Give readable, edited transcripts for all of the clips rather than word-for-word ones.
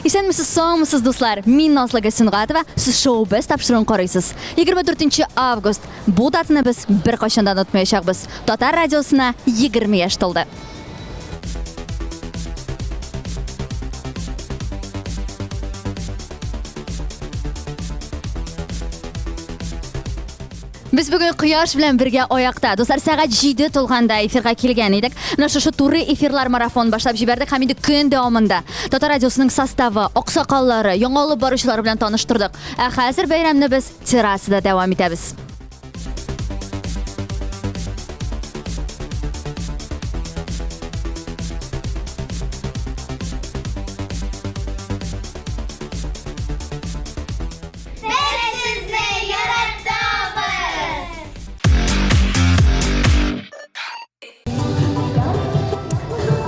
Исәнмесез, саумысыз, дуслар! Мин Назлы Гөлсөнгатова, сез шоу Без тапшыруын карыйсыз. 24 август. Бу датаны без беркайчан да онытмаячакбыз. Татар радиосына 20 яшь тулды. Без бүген кояш белән бергә аякта. Дуслар, сәгать 7 тулганда эфирга килгән идек. Менә шушы туры эфирлар марафон башлап җибәрдек һәм инде көн дәвамында Татар радиосының составы, аксакаллары, яңа алып баручылары белән таныштырдык. Ә хәзер бәйрәмне без террасада дәвам итәбез. Без сезне яратабыз!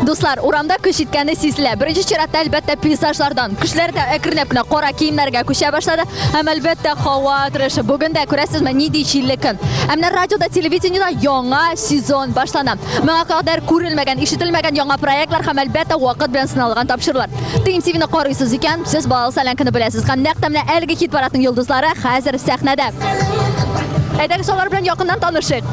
Дуслар, урамда көч җиткәне сизелә. Беренче чиратта, әлбәттә, пейзажлардан. Кешеләр дә әкренләп кенә кара киемнәргә күчә башлады. Һәм, әлбәттә, һава торышы. Бүген дә күрәсезме, нинди җилле көн. Ә менә радиода, телевидениедә яңа сезон башлана. Моңа кадәр күрелмәгән, ишетелмәгән яңа проектлар һәм, әлбәттә, вакыт белән сыналган тапшырулар. ТМТВ-ны карыйсыз икән, сез Балалы Солянканы беләсез. Һәм нәкъ тә менә әлеге хит-парадның йолдызлары хәзер сәхнәдә. Әйдәгез алар белән якыннан танышыйк.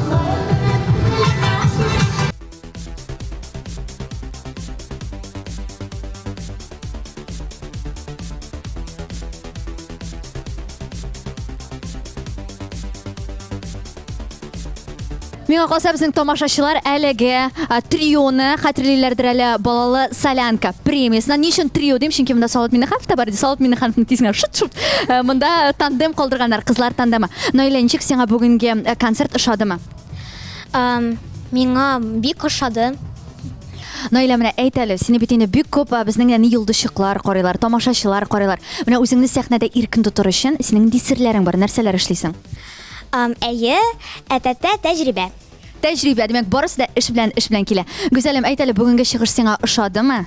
Миңа калса, безнең тамашачылар әлеге трионы хәтерлиләрдер әле балалы солянка премиясеннән. Ни өчен трио дим? Чөнки монда Салават Миннеханов та бар иде. Салават Миннехановны тиз генә шут-шут монда тандем калдырганнар, кызлар тандемы. Наилә, ничек сиңа бүгенге концерт ошадымы? Миңа бик ошады. Наилә, менә әйт әле, сине бит инде бик күп безнең нәни йолдызчыклар карыйлар, тамашачылар карыйлар. Менә үзеңне сәхнәдә иркен тотыр өчен синең нинди серләрең бар, нәрсәләр эшлисең? Әйе, әтәтә тәҗрибә. Тәҗрибә, димәк, барысы да эш белән эш белән килә. Гүзәлем, әйт әле, бүгенге чыгыш сиңа ошадымы?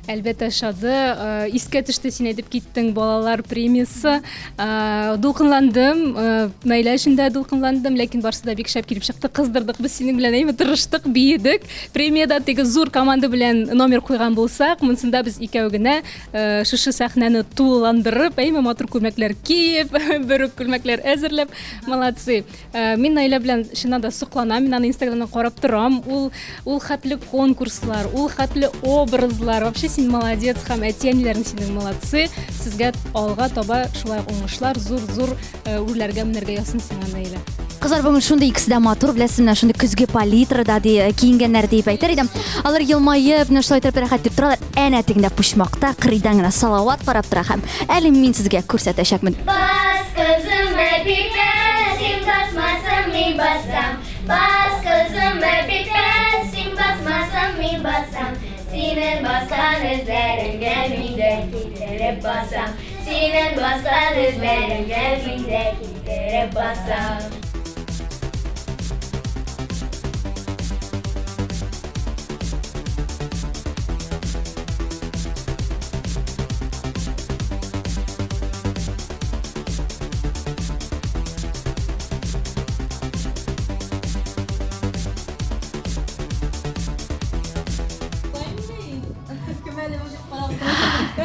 Әлбәттә, ошады. Э, искә төште, син әйтеп киттең, балалар премиясе. Э, дулкынландым, э, Наилә өчен дә дулкынландым, ләкин барысы да бик шәп килеп чыкты. Кыздырдык без синең белән, әйме, тырыштык, биедек. Премиядә теге зур команда белән номер куйган булсак, монсында без икәү генә Э, шушы сәхнәне тулыландырып, әйме матур күлмәкләр киеп, бер үк күлмәкләр әзерләп, молодцы. Э, мин Наилә белән чыннан да сокланам, мин аны Инстаграмнан карап торам. Ул ул хәтле конкурслар, ул хәтле образлар. Вообще син молодец һәм әти-әниләрең синең молодцы. Сезгә алга таба шулай уңышлар, зур-зур э, үрләргә менәргә язсын сиңа, Наилә. Кызлар бүген шундый икесе дә матур, беләсезме, менә шундый көзге палитрада ди, киенгәннәр дип әйтер идем. Алар елмаеп, менә шулай итеп рәхәт дип торалар. Әнә тегендә почмакта кырыйдан гына Салават карап тора һәм әле мин сезгә күрсәтәчәкмен. Бас, кызым, әпипә, син басмасаң, мин басам. Бас, кызым, әпипә, син басмасаң, мин басам. Синең баскан эзләреңә мин дә китереп басам. Синең баскан эзләреңә мин дә китереп басам.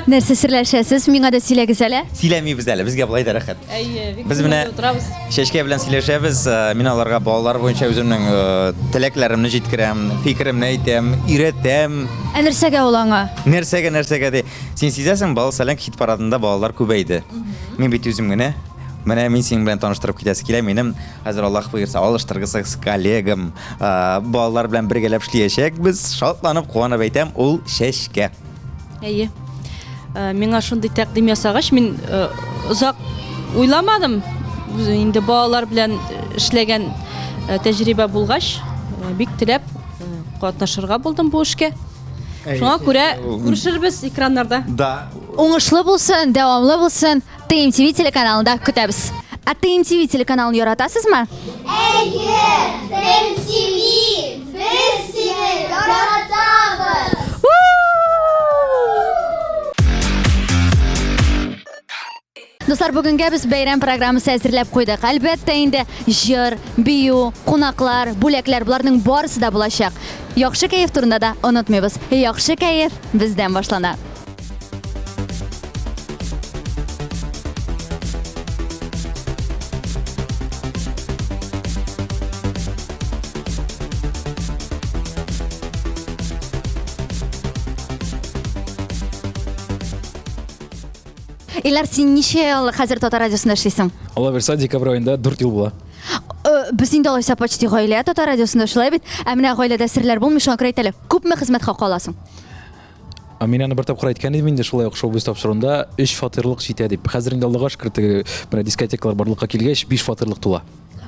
Нәрсә серләшәсез? Миңа да сөйләгез әле. Сөйләмибез әле, безгә болай да рәхәт. Әйе, бик Без менә утырабыз. Чәчкә белән сөйләшәбез. Э, мин аларга балалар буенча үземнең э, теләкләремне җиткерәм, фикеремне әйтәм, өйрәтәм. Ә нәрсәгә ул аңа? Нәрсәгә, нәрсәгә ди. Син сизәсең, Бал Сәләнк хит парадында балалар күбәйде. Мин бит үзем генә. Менә мин синең белән таныштырып китәсе килә. Минем хәзер Аллаһ боерса алыштыргысыз коллегам, э, балалар белән бергәләп эшләячәкбез. Шатланып, куанып әйтәм, ул Чәчкә. Әйе. Э, миңа шундый тәкъдим ясагач, мин э, озак уйламадым. Инде балалар белән эшләгән э, тәҗрибә булгач, бик теләп катнашырга булдым бу эшкә. Шуңа күрә күрешербез экраннарда. Да. Уңышлы булсын, дәвамлы булсын. ТМТВ телеканалында көтәбез. Ә ТМТВ телеканалын яратасызмы? Әйе, ТМТВ, без сине яратабыз! Дуслар, бүгенгә без бәйрәм программасы әзерләп куйдык. Әлбәттә инде җыр, бию, кунаклар, бүләкләр боларның барысы да булачак. Яхшы кәеф турында да онытмыйбыз. Яхшы кәеф бездән башлана. Илнар, син ничә ел хәзер Татар радиосында эшлисең? Алла бирса, декабрь аенда 4 ел була. Без инде алайса почти гаилә Татар радиосында, шулай бит? Ә менә гаиләдә серләр булмый, шуңа күрә әйт әле, күпме хезмәт хакы аласың? Ә мин аны бер тапкыр әйткән идем инде, шулай ук шоу-биз тапшыруында 3 фатирлык җитә дип. Хәзер инде Аллага шөкер, теге менә дискотекалар барлыкка килгәч, 5 фатирлык тула.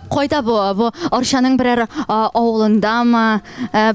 Кайда бу? Бу Арчаның берәр авылындамы,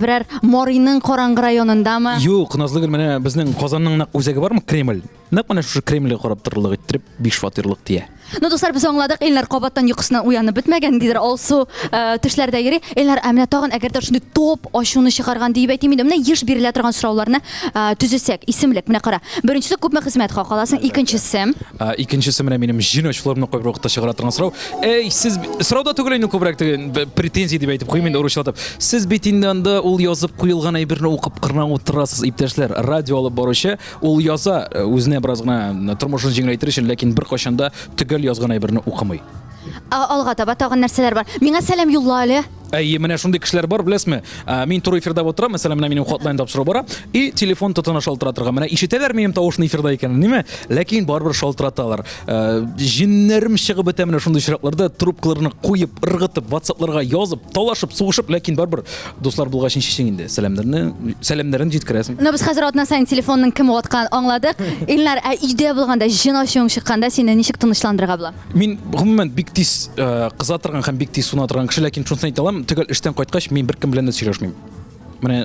берәр Мариның караңгы районындамы? Юк, Назлыгөл, менә безнең Казанның нәкъ үзәге бармы? Кремль. Нәкъ менә шушы Кремльгә карап торырлык иттереп, 5 фатирлык тия. Ну, дуслар, без аңладык, Эльнар кабаттан йокысыннан уянып бетмәгән, ниндидер алсу э, төшләрдә йөри. Эльнар, ә менә тагын әгәр дә шундый топ ачуны чыгарган диеп әйтим инде, менә еш бирелә торган сорауларны э, төзесәк, исемлек, менә кара. Беренчесе күпме хезмәт хакы аласың, икенчесе. Ә, икенчесе менә минем җен ачуларымны кайбер вакытта чыгара торган сорау. Эй, сез сорау да түгел инде күбрәк теге претензия дип әйтеп куйыйм инде урысчалатып. Сез бит инде анда ул язып куелган әйберне укып кына утырасыз, иптәшләр. Радио алып баручы Ул яза, э, үзенә бераз гына тормышын җиңеләйтер өчен, ләкин беркайчан да төгәл язган әйберне укымый. Алга таба тагын нәрсәләр бар? Миңа сәлам юлла әле. Әйе, менә шундый кешеләр бар, беләсезме? Мин туры эфирда утырам, мәсәлән, менә минем хотлайн тапшыру бара, и телефон тотына шалтыратырга. Менә ишетәләр минем тавышны эфирда икәнен, ниме? Ләкин барыбер шалтыраталар. Җеннәрем чыгып бетә менә шундый очракларда, трубкаларны куеп, ыргытып, ватсапларга язып, талашып, сугышып, ләкин барыбер Дуслар булгач ничек инде сәламнәрне, сәламнәрен җиткерәсең. Ну без хәзер атна саен телефонның кем ватканын аңладык. Илнар, ә өйдә булганда, җен ачуың чыкканда сине ничек тынычландырырга була? Мин гомумән бик тиз э, кыза торган һәм бик тиз суына торган кеше, ләкин шунысын әйтә алам, төгәл эштән кайткач мин беркем белән дә сөйләшмим. Менә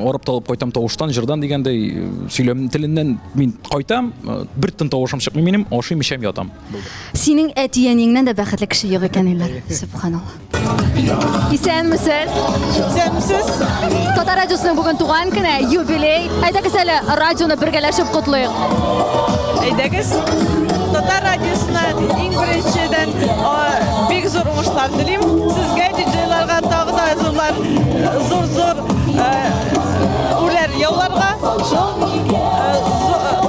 арып талып кайтам тавыштан, җырдан дигәндәй, э, сөйләм теленнән мин кайтам, э, бер тын тавышым чыкмый минем, ашыйм, эчәм, ятам. Булды. Синең әти-әниеңнән дә бәхетле кеше юк икән, Илнар. Сөбханалла. Исәнмесез. Исәнмесез. Татар радиосының бүген туган көне, юбилей. Әйдәгез әле радионы бергәләшеп котлыйк. Әйдәгез. Татар радиосына иң беренчедән бик зур уңышлар телим. Сезгә, диджейларга тагы да зурлар, зур-зур үрләр яуларга. Шул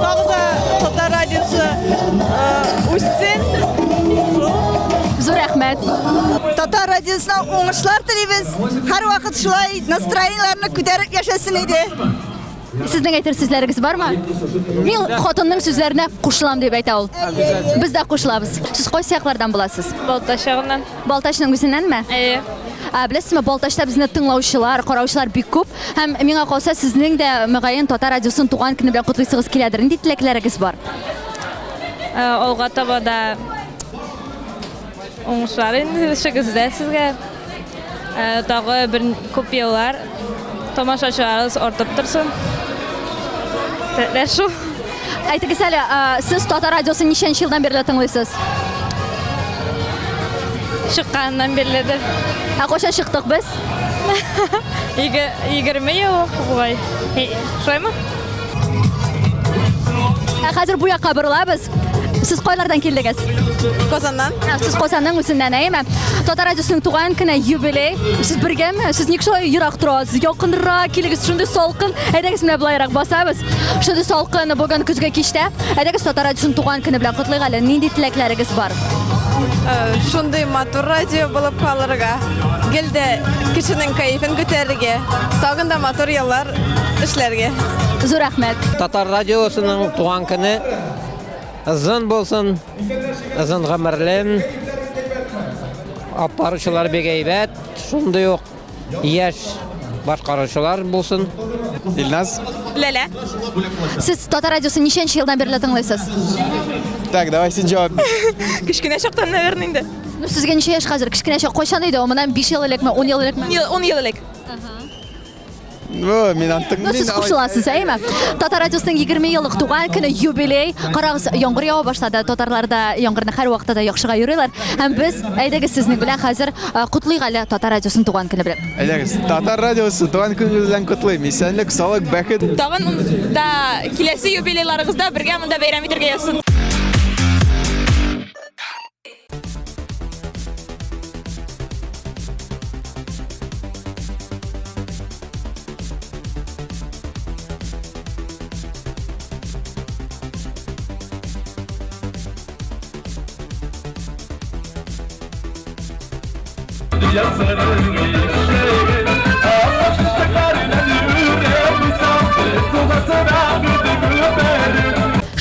тагы да Татар радиосы үссен. Зур рәхмәт. Татар радиосына уңышлар телибез. Һәрвакыт шулай настроениеләрне күтәреп яшәсен иде. Сезнең әйтер сүзләрегез бармы? Мин хатынның сүзләренә кушылам дип әйтә ул. Без дә кушылабыз. Сез кайсы яклардан буласыз? Балтач ягыннан. Балтачның үзеннәнме? Әйе. Ә, беләсезме, Балтачта безне тыңлаучылар, караучылар бик күп. Һәм миңа калса, сезнең дә мөгаен Татар радиосын туган көне белән котлыйсыгыз киләдер. Нинди теләкләрегез бар? Ә, алга таба да уңышлар инде эшегездә сезгә. Ә, тагы бер күп еллар тамашачыларыгыз артып торсын. Теләкләр шул. Әйтегез әле, сез Татар радиосын ничәнче елдан бирле тыңлыйсыз? Чыкканнан бирледер. Ә кайчан чыктык без? 20 ел бугай. Шулаймы? Ә хәзер бу якка борылабыз. Сез кайлардан килдегез? Казаннан. Сез Казанның үзеннән, әйеме? Татар радиосының туган көне, юбилей. Сез бергәме? Сез ник шулай ерак торасыз? Якынрак килегез, шундый салкын. Әйдәгез, менә болайрак басабыз. Шундый салкын бүген көзге кичтә. Әйдәгез, Татар радиосын туган көне белән котлыйк әле. Нинди теләкләрегез бар? Шундый матур радио булып калырга, гел дә кешенең кәефен күтәрергә, тагын да матур еллар эшләргә. Зур рәхмәт. Татар радиосының туган көне озын булсын, озын гомерле. Алып баручылар бик әйбәт, шундый ук яшь башкаручылар булсын. Илназ. Ләлә. Сез Татар радиосын ничәнче елдан бирле тыңлыйсыз? Так, давай син җавап бир. Кечкенә чактан, наверное, инде. Ну, сезгә ничә яшь хәзер? Кечкенә чак кайчан иде ул? Моннан 5 ел элекме, 10 ел элекме? 10 ел элек. Ну, мин антык. Ну, сез кушыласыз, әйеме? Татар радиосының 20 еллык туган көне, юбилей. Карагыз, яңгыр ява башлады. Татарлар да яңгырны һәрвакытта да яхшыга юрыйлар. Һәм без, әйдәгез, сезнең белән хәзер котлыйк әле Татар радиосын туган көне белән. Әйдәгез, Татар радиосы туган көнегез белән котлыйм. Исәнлек, саулык, бәхет. Тагын да киләсе юбилейларыгызда бергә монда бәйрәм итәргә язсын.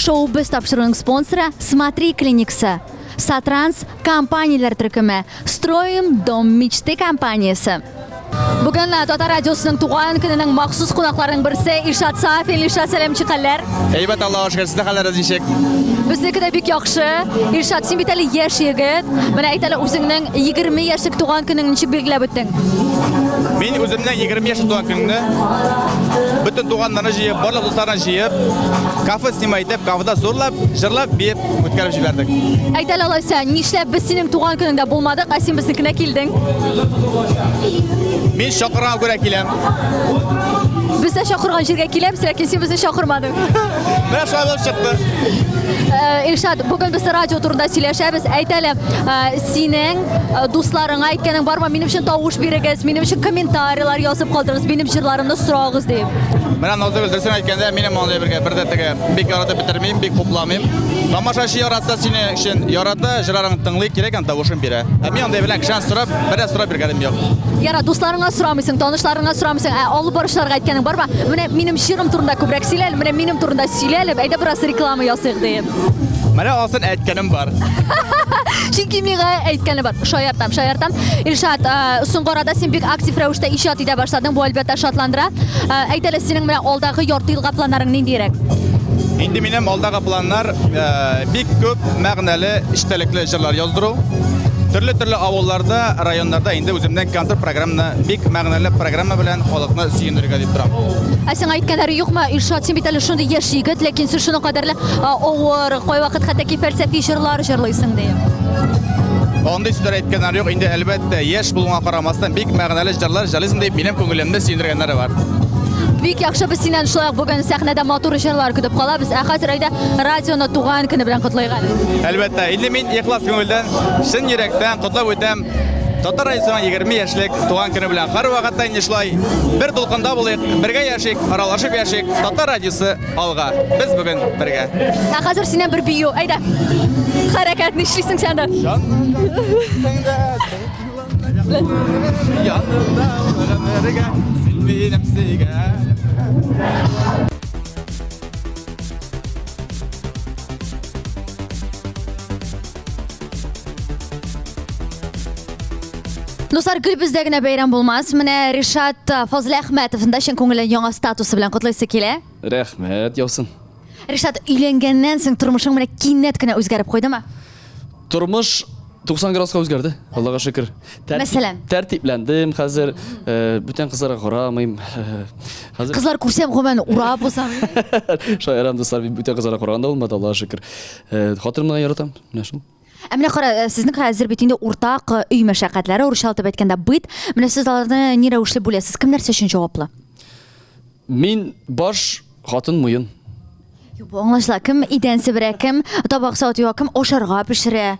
Шоу без тапшыруның спонсоры Смотри клиникасы, Сатранс компанияләр төркеме, Строим дом мечты компаниясе. Бүген э, Татар радиосының туган көненең махсус кунакларының берсе Илшат Сафин. Илшат, сәлам, ничек хәлләр? Әйбәт, Аллага шөкер, сезнең хәлләрегез ничек? Безнеке дә бик яхшы. Илшат, син бит әле яшь егет. Менә әйт әле, үзеңнең 20 яшьлек туган көнең ничек билгеләп үттең? Мин үземнең 20 яшьлек туган көнемне бөтен туганнарны җыеп, барлык дусларны җыеп, кафе снимать итеп, кафеда зурлап, җырлап, биеп үткәреп җибәрдек. Әйт әле алайса, нишләп без синең туган көнеңдә булмадык, ә син безнекенә килдең? Мин чакырганга күрә киләм. Без дә чакырган җиргә киләбез, ләкин син безне чакырмадың. Менә шулай булып чыкты. Э, Илшат, бүген без радио турында сөйләшәбез. Әйт әле, э, синең э, дусларыңа әйткәнең бармы? Минем өчен тавыш бирегез, минем өчен комментарийлар язып калдырыгыз, минем җырларымны сорагыз дип. Менә Назгөл дөресен әйткәндә, минем андый бергә бер дә теге бик яратып бетермим, бик хупламыйм. Тамашачы яратса сине өчен ярата, җырларыңны тыңлый, кирәк аны тавышын бирә. Ә мин андый белән кешедән сорап, бер дә сорап йөргәнем юк. Яра, дусларыңа сорамыйсың, танышларыңа сорамыйсың, ә алып баручыларга әйткәнең бармы? Менә минем җырым турында күбрәк сөйлә әле, менә минем турында сөйлә әле, әйдә бераз реклама ясыйк диеп. Менә асын әйткәнем бар. Чөнки миңа әйткәне бар. Шаяртам, шаяртам. Илшат, соңгы арада син бик актив рәвештә иҗат итә башладың. Бу әлбәттә шатландыра. Әйт әле, синең менә алдагы ярты елга планнарың ниндиерәк? Инде минем алдагы планнар бик күп мәгънәле, эчтәлекле җырлар яздыру. Төрле-төрле авылларда, районнарда инде үземнең концерт программаны бик мәгънәле программа белән халыкны сөендерергә дип торам. Ә сиңа әйткәннәре юкмы? Илшат, син бит әле шундый яшь егет, ләкин син шуның кадәрле авыр, кайвакыт хәтта ки фәлсәфи җырлар җырлыйсың ди. Андый сүзләр әйткәннәр юк. Инде әлбәттә, яшь булуыңа карамастан, бик мәгънәле җырлар җырлыйсың дип минем күңелемне сөендергәннәре бар. Бик яхшы, без синнән шулай ук бүген сәхнәдә матур җырлар көтеп калабыз. Ә хәзер әйдә радионы туган көне белән котлыйк әле. Әлбәттә, инде мин ихлас күңелдән, чын йөрәктән котлап үтәм. Татар радиосының 20 яшьлек туган көне белән һәрвакытта инде шулай бер дулкында булыйк, бергә яшик, аралашып яшик. Татар радиосы алга. Без бүген бергә. Ә хәзер синнән бер бию. Әйдә. Хәрәкәт нишлисең син анда? Yanımda гомергә, син минем сөйгәнем. Дуслар, гел бездә генә бәйрәм булмас. Менә Ришат э, Фазлыәхмәтовның да чын күңелдән яңа статусы белән котлыйсы килә. Рәхмәт яусын. Ришат, өйләнгәннән соң тормышың менә кинәт кенә үзгәреп куйдымы? Тормыш 90 градуска үзгәрде, Аллага шөкер. Мәсәлән? Тәртипләндем хәзер, э, бүтән кызларга карамыйм. Э, хәзер Кызлар күрсәм, гомумән, урап узам. Шаярам, дуслар, мин бүтән кызларга караганда булмады, Аллага шөкер. Э, хатынымны яратам, менә шул. Ә менә кара, сезнең хәзер бит инде уртак өй мәшәкатьләре, урысча итеп әйткәндә, быт. Менә сез аларны ни рәвешле бүләсез? Кем нәрсә өчен җаваплы? Мин баш, хатын муен. Юк, бу аңлашыла. Кем идән себерә, кем табак савыт юа, кем ашарга пешерә?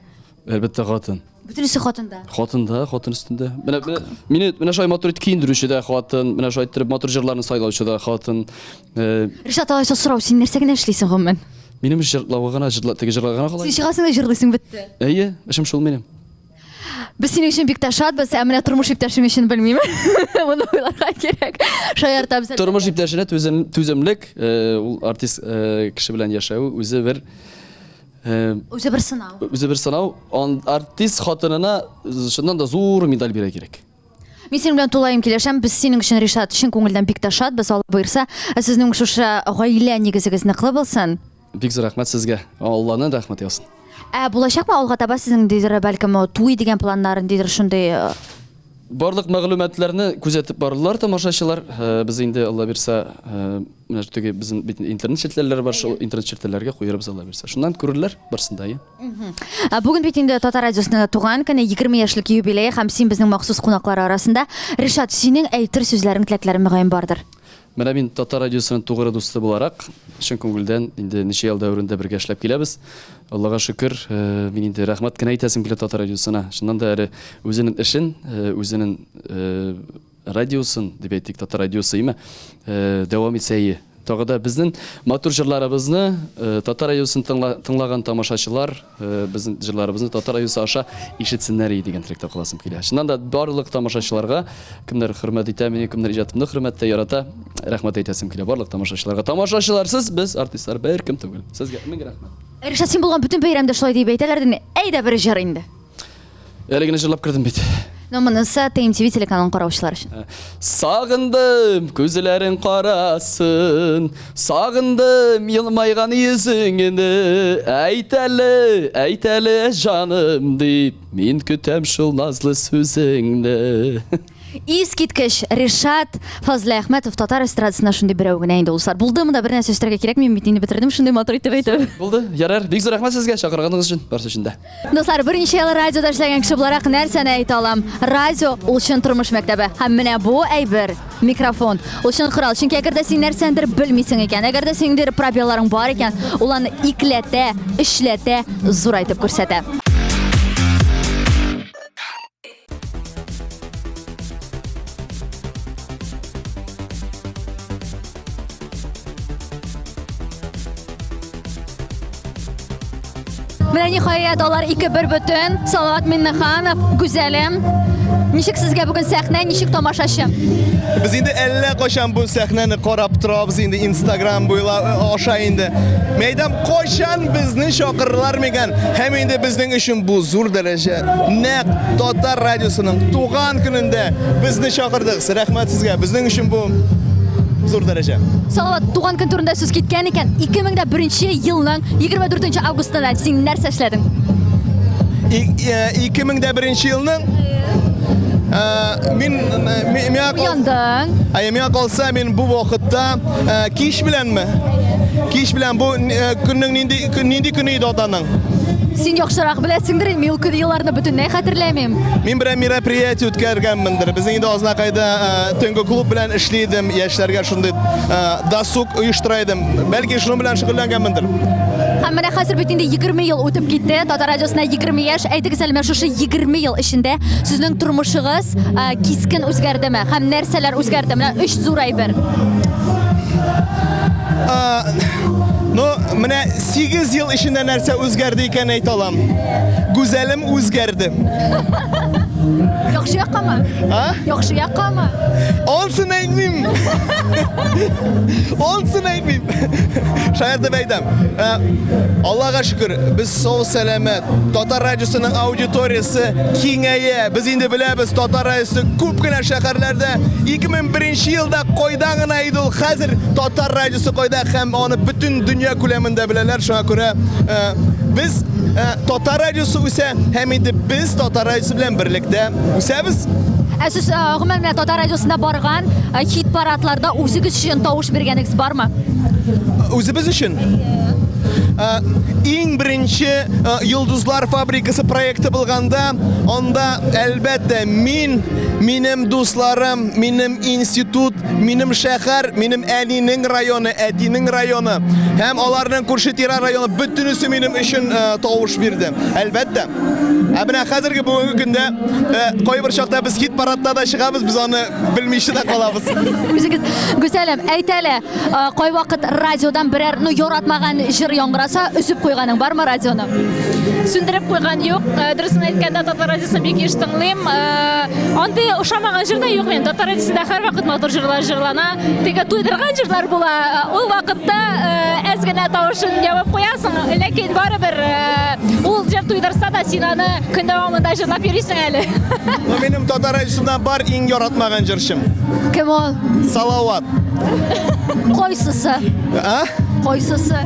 Әлбәттә, хатын. Бөтенесе хатында. Хатында, хатын өстендә. Менә менә мине менә шулай матур итеп киендерүче дә хатын, менә шулай иттереп матур җырларны сайлаучы да хатын. Э, Ришат, алайса сорау, син нәрсә генә эшлисең гомумән? Минем җырлауга гына, җырла, теге җырларга гына кала. Син чыгасың да җырлыйсың, бетте. Әйе, эшем шул минем. Без синең өчен бик тә шатбыз, ә менә тормыш иптәшең өчен белмим. Моны уйларга кирәк. Шаяртабыз. Тормыш иптәшенә түзем, түземлек, э, ул артист э, кеше белән яшәү үзе бер э, үзе бер сынау. Үзе бер сынау. Он, артист хатынына чыннан да зур медаль бирә кирәк. Мин синең белән тулаем килешәм. Без синең өчен, Ришат, чын күңелдән бик тә шатбыз. Алла боерса, сезнең шушы гаилә нигезегез ныклы булсын. Бик зур рәхмәт сезгә. Алланың рәхмәте яусын. Ә булачакмы алга таба сезнең ниндидер, бәлкем, туй дигән планнар, ниндидер шундый э, Барлык мәгълүматларны күзәтеп бардылар тамашачылар. Э, без инде Алла бирсә, э, менә теге безнең бит интернет челтәрләре бар, шул интернет челтәрләргә куярбыз Алла бирсә. Шуннан күрерләр барсын да, әйе. Ә Бүген бит инде Татар радиосының туган көне, 20 яшьлек юбилее һәм син безнең махсус кунаклар арасында. Ришат, синең әйтер сүзләрең, теләкләрең мөгаен бардыр. Менә мин Татар радиосының тугры дусты буларак, чын күңелдән инде ничә ел дәверендә бергә эшләп киләбез. Аллага шөкер, э, мин инде рәхмәт кенә әйтәсем килә Татар радиосына. Чыннан да әле үзенең эшен, э, үзенең э, радиосын, дип әйтик, Татар радиосы име, дәвам итсә ие. Тагы да безнең матур җырларыбызны Татар радиосын тыңлаган тамашачылар безнең җырларыбызны Татар радиосы аша ишетсеннәр иде дигән теләктә каласым килә. Чыннан да барлык тамашачыларга, кемнәр хөрмәт итә мине, кемнәр иҗатымны хөрмәт итә, ярата, Рәхмәт әйтәсем килә барлык тамашачыларга. Тамашачыларсыз без артистлар беркем түгел. Сезгә мең рәхмәт. Ришат, син булган бөтен бәйрәмдә шулай дип әйтәләр дә, әйдә бер җыр инде. Әле генә җырлап кердем бит. Ну, монысы ТМТВ телеканалын караучылар өчен. Э, сагындым күзләрең карасын, сагындым елмайган йөзеңне. Әйт әле, әйт әле, җаным дип, мин көтәм шул назлы сүзеңне. Искиткеч Ришат Фазлыәхмәтов татар эстрадасында шундый берәү генә инде ул. Булды монда бер нәрсә өстәргә кирәкми, мин бит инде бетердем шундый матур итеп әйтеп. Булды, ярар. Бик зур рәхмәт сезгә чакырганыгыз өчен, барысы өчен дә. Дуслар, берничә ел радиода эшләгән кеше буларак нәрсәне әйтә алам? Радио ул чын тормыш мәктәбе. Һәм менә бу әйбер микрофон. Ул чын корал. Чөнки әгәр дә син нәрсәндер белмисең икән, әгәр дә синең ниндидер пробелларың бар икән, ул аны икеләтә, өчләтә, зурайтып күрсәтә. Менә ниһаять алар ике бер бөтен. Салават Миннеханов, Гүзәлем. Ничек сезгә бүген сәхнә, ничек тамашачы? Без инде әллә кайчан бу сәхнәне карап торабыз инде Инстаграм буйла э, аша инде. Мәйдан кайчан безне чакырырлар микән? Һәм инде безнең өчен бу зур дәрәҗә. Нәкъ Татар радиосының туган көнендә безне чакырдыгыз. Рәхмәт сезгә. Безнең өчен бу зур дәрәҗә. Салават, туган көн турында сүз киткән икән, 2001 елның 24 августында син нәрсә эшләдең? 2001 елның мин миңа Уяндың. Әйе, миңа калса, мин бу вакытта кич беләнме? Кич белән бу көннең нинди нинди көне иде атаның? Син яхшырак беләсеңдер, мин ул көн елларны бөтенләй хәтерләмим. Мин берәр мероприятие үткәргәнмендер. Безнең инде Азнакайда төнге клуб белән эшли идем, яшьләргә шундый досуг оештыра идем. Бәлки шуның белән шөгыльләнгәнмендер. Һәм менә хәзер бит инде 20 ел үтеп китте. Татар радиосына 20 яшь. Әйтегез әле, менә шушы 20 ел эчендә сезнең тормышыгыз кискен үзгәрдеме? Һәм нәрсәләр үзгәрде? Менә өч зур әйбер. Ну, менә 8 ел эчендә нәрсә үзгәрде икән әйтә алам. Гүзәлем үзгәрде. Яхшы яккамы? А? Яхшы яккамы? Ансын әйтмим. Ансын әйтмим. Шаяртып әйтәм. Ә, Аллага шөкер, без сау сәламәт. Татар радиосының аудиториясе киңәя. Без инде беләбез, Татар радиосы күп кенә шәһәрләрдә 2001 елда кайда гына иде ул, хәзер Татар радиосы кайда һәм аны бөтен дөнья күләмендә беләләр. Шуңа күрә э, без э, Татар радиосы үсә һәм инде без Татар радиосы белән берлектә үсәбез. Ә сез э, гомумән менә Татар радиосында барган хит-парадларда үзегез өчен тавыш биргәнегез бармы? Үзебез өчен? Иң беренче Йолдызлар фабрикасы проекты булганда, анда, әлбәттә, мин, минем дусларым, минем институт, минем шәһәр, минем әнинең районы, әтинең районы һәм аларның күрше-тирә районы бөтенесе минем өчен тавыш бирде. Әлбәттә. Ә менә хәзерге бүгенге көндә кайбер чакта без хит-парадта да чыгабыз, без аны белмичә дә калабыз. Үзегез, Гүзәлем, әйт әле, Кайвакыт радиодан берәр, ну, яратмаган җыр яңгыраса, өзеп куйганың бармы радионы? Сүндереп куйган юк. Дөресен әйткәндә, татар радиосын бик еш тыңлыйм. Андый ошамаган җыр да юк минем. Татар радиосында һәрвакыт матур җырлар җырлана. Теге туйдырган җырлар була. Ул вакытта әз генә тавышын ябып куясың, ләкин барыбер ул җыр туйдырса да, син аны көн дәвамында җырлап йөрисең әле. Ну, минем татар радиосында бар иң яратмаган җырчым. Кем ул? Салават. Кайсысы? А? Кайсысы?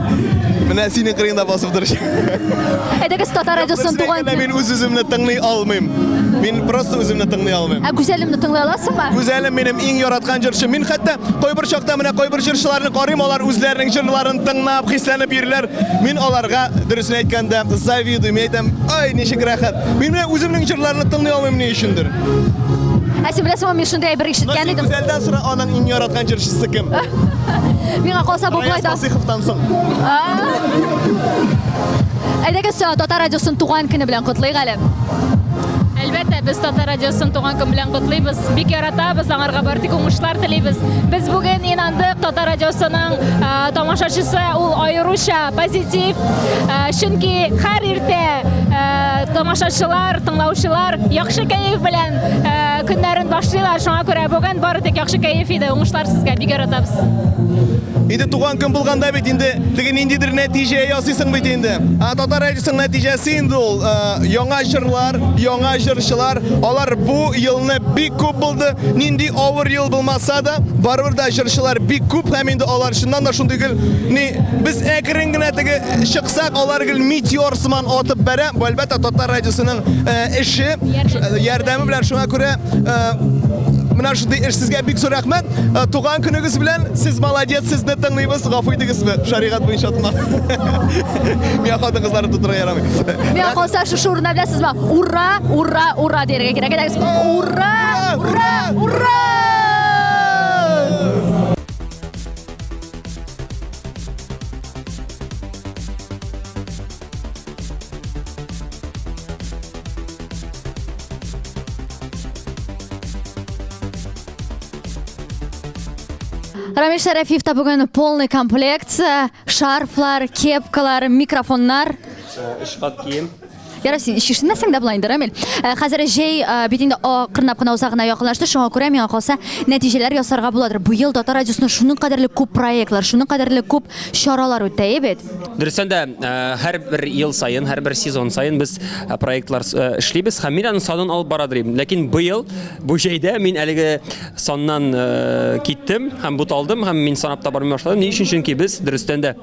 Менә синең кырыеңда басып торыш. Әйдәгез татар радиосын туган. Мин үз-үземне тыңлый алмыйм. Мин просто үземне тыңлый алмыйм. Ә Гүзәлемне тыңлый аласыңмы? Гүзәлем минем иң яраткан җырчым. Мин хәтта кайбер чакта менә кайбер җырчыларны карыйм, алар үзләренең җырларын тыңлап, хисләнеп йөриләр. Мин аларга, дөресен әйткәндә, завидую. Мин әйтәм, ай, ничек рәхәт. Мин менә үземнең җырларны тыңлый алмыйм ни өчендер. Ә син беләсеңме, мин шундый әйбер ишеткән идем. Гүзәлдән сора, аның иң яраткан җырчысы кем? Миңа калса бу болай да. Фасыйховтан соң. Әйдәгез, Татар радиосын туган көне белән котлыйк әле. Әлбәттә, без Татар радиосын туган көн белән котлыйбыз. Бик яратабыз, аңарга бары тик уңышлар телибез. Без бүген инандык, Татар радиосының тамашачысы ул аеруча позитив. Чөнки һәр иртә Тамашачылар, тыңлаучылар яхшы кәеф белән көннәрен башлыйлар. Шуңа күрә бүген бары тик яхшы кәеф иде. Уңышлар сезгә, бик яратабыз. Инде туган көн булганда бит инде теге ниндидер нәтиҗә ясыйсың бит инде. Ә Татар радиосының нәтиҗәсе инде ул яңа җырлар, яңа җырчылар. Алар бу елны бик күп булды. Нинди авыр ел булмаса да, барыбер дә җырчылар бик күп һәм инде алар чыннан да шундый гел ни без әкрен генә теге чыксак, алар гел метеор сыман атып бәрә. Бу әлбәттә Татар радиосының эше, ярдәме белән шуңа күрә менә шундый эш сезгә бик зур рәхмәт. Туган көнегез белән, сез молодец, сезне тыңлыйбыз. Гафу итегезме, шәригать буенча тыңлап. Миңа хатын-кызларны тотырга ярамый. Миңа калса шушы урында беләсезме? Ура, ура, ура дияргә кирәк. Әйдәгез. Ура, ура, ура! Рамил Шәрәфиев та бүген полный комплект, шарфлар, кепкалар, микрофоннар. Өч кат кием. Ярар, син чишенмәсәң дә була инде, Рамил. Э, хәзер җәй э, бит инде акрынлап кына узагына якынлашты, шуңа күрә миңа калса нәтиҗәләр ясарга буладыр. Быел Татар радиосында шуның кадәрле күп проектлар, шуның кадәрле күп чаралар үтә, әйе бит? Дөрестән дә, э, һәрбер ел саен, һәрбер сезон саен без проектлар эшлибез һәм мин аның санын алып бара дим. Ләкин быел бу җәйдә мин әлеге саннан киттем һәм буталдым һәм мин санап та бармый башладым. Ни өчен? Чөнки без дөрестән дә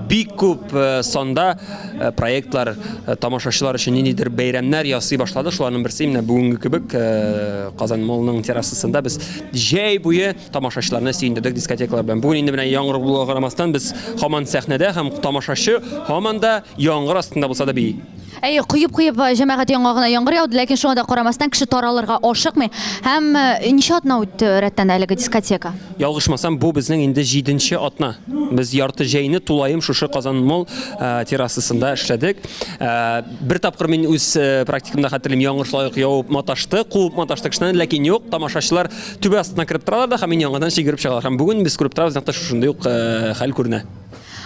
бик күп санда Э, проектлар э, тамашачылар өчен ниндидер бәйрәмнәр ясый башлады. Шуларның берсе менә бүгенге кебек э, Казан Моллның террасасында без җәй буе тамашачыларны сөендердек дискотекалар белән. Бүген инде менә яңгыр булуга карамастан без һаман сәхнәдә һәм тамашачы һаман да яңгыр астында булса да бии. Әйе, коеп-коеп җәмәгать яңагына яңгыр яуды, ләкин шуңа да карамастан кеше таралырга ашыкмый. Һәм ничә атна үтте рәттән әлеге дискотека? Ялгышмасам, бу безнең инде җиденче атна. Без ярты җәйне тулаем шушы Казан Мол э, террасасында эшләдек. Э, бер тапкыр мин үз э, практикамда хәтерлим, яңгыр шулай ук явып маташты, куып маташты кешене, ләкин юк, тамашачылар түбә астына кереп торалар да һәм яңадан чигереп чыгалар. Һәм бүген без күреп торабыз, нәкъ тә шушындый ук хәл күренә.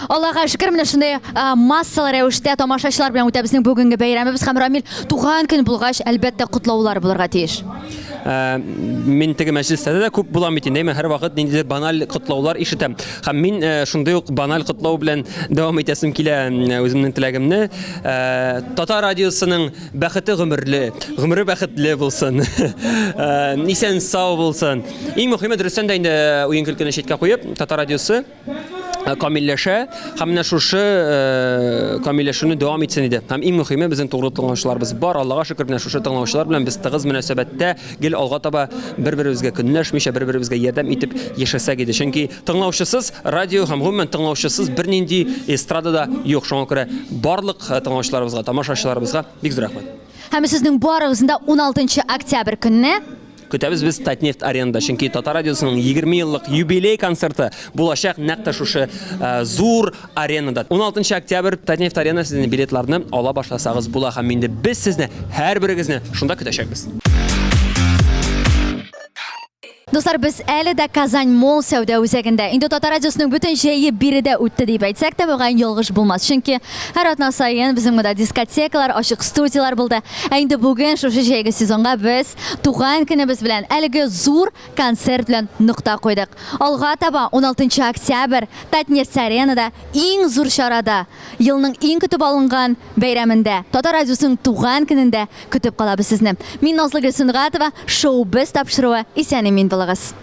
Аллага шөкер, менә шундый массалы рәвештә тамашачылар белән үтә безнең бүгенге бәйрәмебез һәм Рамил туган көн булгач, әлбәттә, котлаулар булырга тиеш. Мин теге мәҗлестә дә күп булам бит инде, мин һәрвакыт ниндидер баналь котлаулар ишетәм. Һәм мин шундый ук баналь котлау белән дәвам итәсем килә үземнең теләгемне. Татар радиосының бәхете гомерле, гомере бәхетле булсын. Исән сау булсын. Иң мөһиме дөрестән дә инде уен-көлкене читкә куеп, Татар радиосы Э, камилләшә һәм менә шушы э, камилләшүне дәвам итсен иде. Һәм иң мөһиме безнең тугры тыңлаучыларыбыз бар. Аллага шөкер, менә шушы тыңлаучылар белән без тыгыз мөнәсәбәттә гел алга таба бер-беребезгә көнләшмичә, бер-беребезгә ярдәм итеп яшәсәк иде. Чөнки тыңлаучысыз радио һәм гомумән тыңлаучысыз бернинди эстрада да юк. Шуңа күрә барлык э, тыңлаучыларыбызга, тамашачыларыбызга бик зур рәхмәт. Һәм сезнең барыгызны да 16 октябрь көнне Көтәбез без Татнефть аренада, чөнки Татар радиосының 20 еллык юбилей концерты булачак нәкъ тә шушы э, зур аренада. 16 октябрь Татнефть арена сезнең билетларны ала башласагыз була һәм инде без сезне һәрберегезне шунда көтәчәкбез. Дуслар, без әле дә Казань Мол сәүдә үзәгендә. Инде Татар радиосының бөтен җәе биредә үтте дип әйтсәк тә, мөгаен ялгыш булмас. Чөнки һәр атна саен безнең монда дискотекалар, ачык студияләр булды. Ә инде бүген шушы җәйге сезонга без Туган көнебез белән әлеге зур концерт белән нокта куйдык. Алга таба 16 октябрь Татнефть Аренада иң зур чарада, елның иң көтеп алынган бәйрәмендә, Татар радиосының туган көнендә көтеп калабыз сезне. Мин Назлыгөл Сөнгатова, Шоу-без тапшыруы, исән-имин булыгыз.